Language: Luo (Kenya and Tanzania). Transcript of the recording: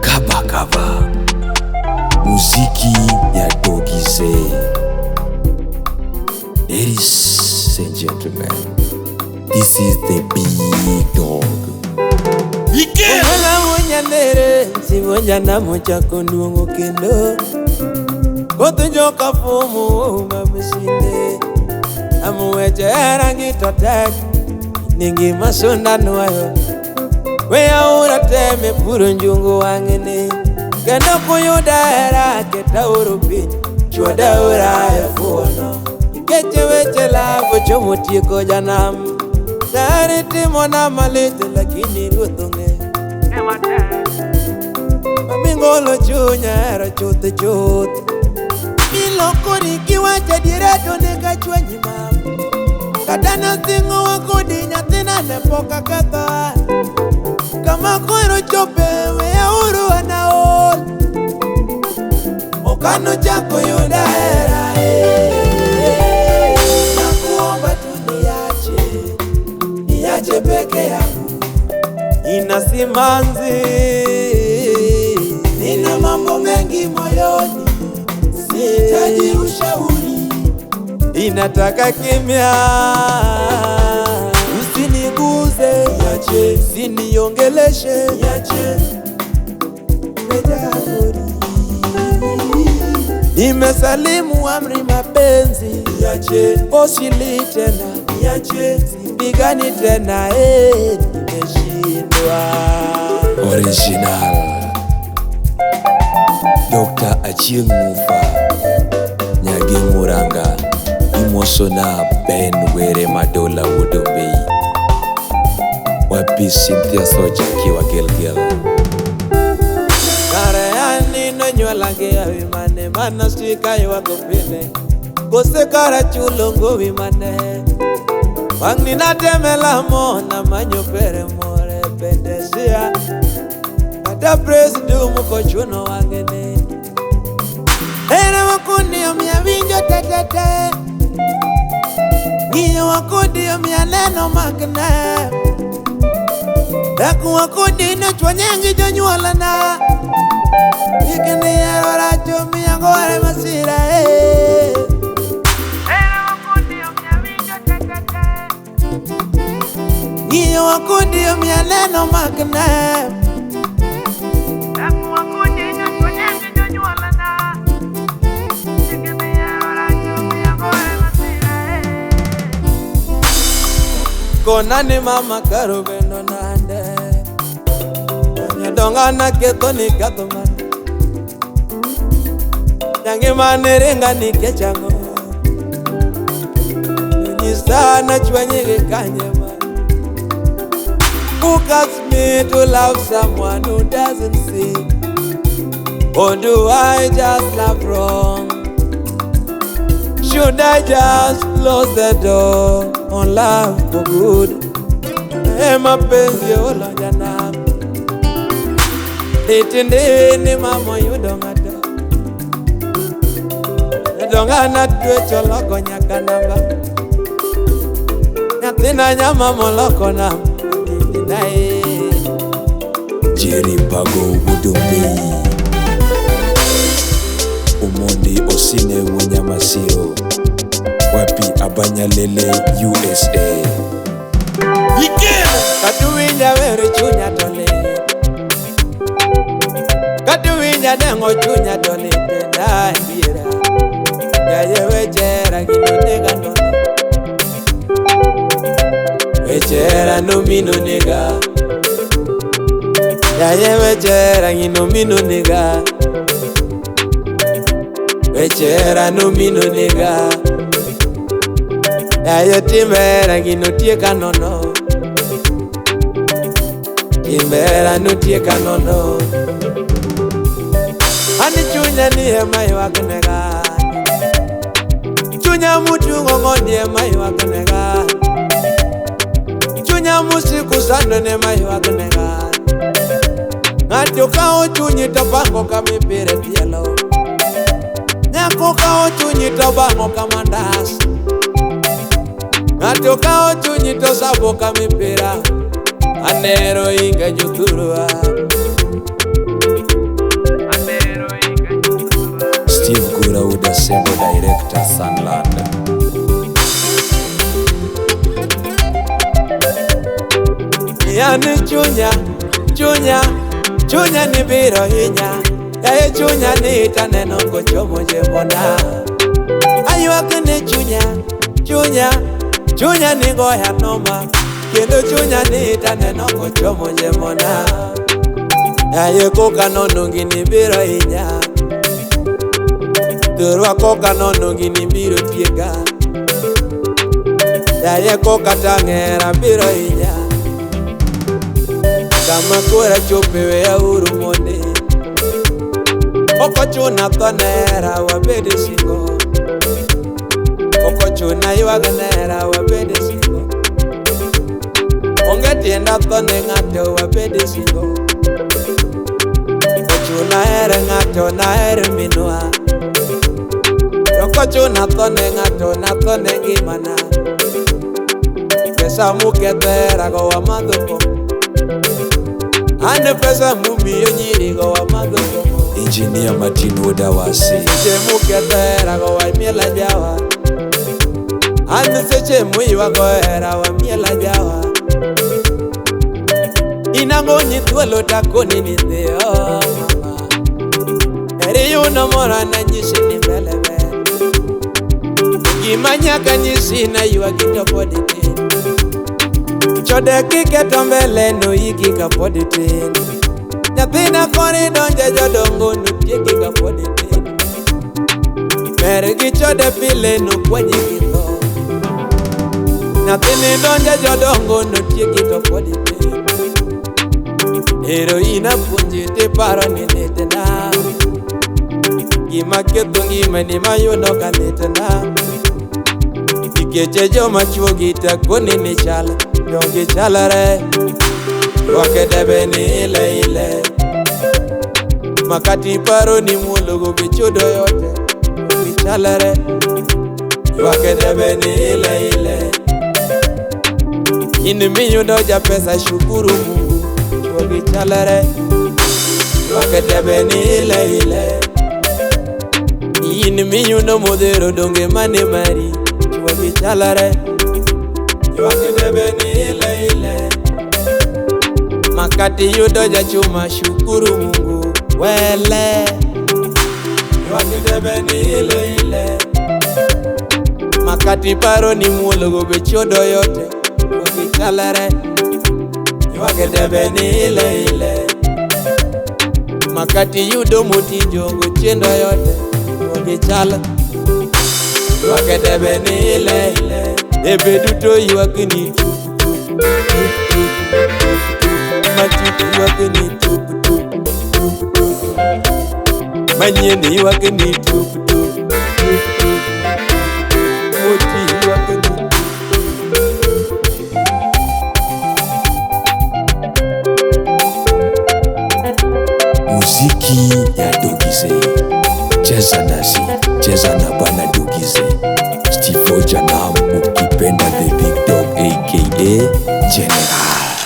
Kaba kaba. Muziki ya Dogize. Ladies and gentlemen, this is the big dog. Ola wonyanere siwonjana mochako nuong'o kendo koth joka fumo mamisinde amuweche hera gi to tek ni ngima sunda nwayo weyaura teme puro njungu wang'ni kendo kuyuda hera ketauru piny chwodaura e fuono nikech weche lavo chomo tieko janam tayari timona malit lakini ruoth ong'eyo. Mami ngolo chunya hero chuth chuth milokori kiwacho adiera to nega chwanyi mam kata nasing'owa kodi nyathina ne pok aketho kama koro chope weyauru an aol ok anochako yuda hera nakuomba tu niache niache peke yangu nina simanzi nina mambo mengi moyoni sihitaji ushauri inataka kimya usiniguze niache usiniongeleshe niache nimejaa nimesalimu amri mapenzi niache osili tena niache sipigani tena nimeshindwa. Original Dr. Achieng' Mufa Nyagi Muranga Imosona Ben Were Madola Wuodombei Wapi Cynthia Soja kiwa Gilgil. Kare ani nonyuola gi hawi mane mano sika ywago pile kose kara chulo gowi mane wang'ni nateme lamo namanyo pere more bende sia kata praise dum kochuno wang'ni hera wakundi omiya winjo tetete ng'iyo wakundi omiya neno makne dak wakundi nochwanye gi jonyuolna Ikni hero rach omiya gore masira ng'iyo wakundi omiya neno makne dak wakundi nochwanye gi jonyuolna Ikni hero rach omiya gore masira Kona ni mama karo bendo nande Nyadonga na ketho ni ketho mane Nyangima ne ringa nikech ang'o Nyisa nachwenyi gi kanye ma Who asked me to love someone who doesn't see? Or do I just love wrong? Should I just close the door on love for good? Mapenzi oloja nam Litindi ni mama yudo ng'ato Donga twech oloko nyaka namba Nyathina nyama moloko nam Jerry Bago Wuodombei Omondi Osine Wunyamasiro Wapi Abanyalele USA. Katuwinja were chunya to lit Katuwinja dengo chunya to lit denda adiera Yaye wechera gino nega nono Wechera no mino nega Yaye wechera gino mino nega Wechera no mino nega Yaye timera gino tieka nono Timera no tieka nono Ani chunya ni ema ywak nega Chunya mutungo ng'oni ema ywak nega Chunya musiku sando ne ema ywak nega Ng'ato kawo chunyi to pango kama ipire tielo Nyako kawo chunyi to bang'o kama ndas Ng'ato kawo chunyi to sabo kama ipira An Anero inga jothurwa. Steve Gura Udasembo, Director Sunland. Yani chunya, chunya, chunya ni biro hinya. Yaye chunya ni taneno kochomo jembona. Aywak ni chunya, chunya, chunya ni goya noma. Kendo chunya ni taneno kochomo jembona. Yaye koka nono gini biro hinya. Thurwa koka nono gini biro tieka. Yaye koka tang'era biro hinya. Kama kora chope weya uru monde. Okochuna tho nera wabede singo. Okochuna ywag nera wabede singo. Onge tienda tho ne ng'ato wabede singo. Okochuna here ng'ato na here minwa. Okochuna tho ne ng'ato na tho ne ngimana. Pesa muketho hera go wamadho kong'o. Ane pesa mumiyo nyiri go wamadho kong'o. Engineer Martin Odawasi. Seche muketho hera go wamiel ajawa. An seche muywago hera wamiel ajawa. In ang'o nyi thuolo takoni ni dhiyo mama. Eri yuno mora nanyisi ni mbele ber. Gima nyaka nyisi naywagi to pod itin. Chode kiketo mbele noiki kapod itin. Nyathina koni donje jodongo notieki kapod itin. Mer gi chode pile nokwanyi gi tho. Nyathini donje jodongo notieki to pod itin. Ero in apuonji tiparo ni litna. Gima ketho ngimani mayudo ka litna. Nikeche joma chuogi takoni ni chal donge chalre. Ywak debe ni ile ile. Makati paro ni muologo be chodo yote donge chalre. Ywak debe ni ile ile. In miyudo japesa shukuru Mungu chuogi chalre. Ywak debe ni ile ile. In miyudo modhero donge mane mari chuogi chalre. Ywak debe ni ile ile. Makati yudo jachuma shukuru Mungu wele. Ywak debe ni ile ile. Makati paro ni muologo be chodo yote chuogi chalre. Ywak debe ni ile ile. Makati yudo motijogo chendo yote chuogi chal. Ywak debe ni ile ile. Debe duto ywak ni tup tup tup tup tup. Machit ywak ni tup tup tup tup. Manyien ywak ni tup tup tup tup. Moti ywak ni tup. Muziki ya Dogize. Cheza nasi, cheza na bwana Dogize. Steve Ojanam ukipenda the big dog aka General.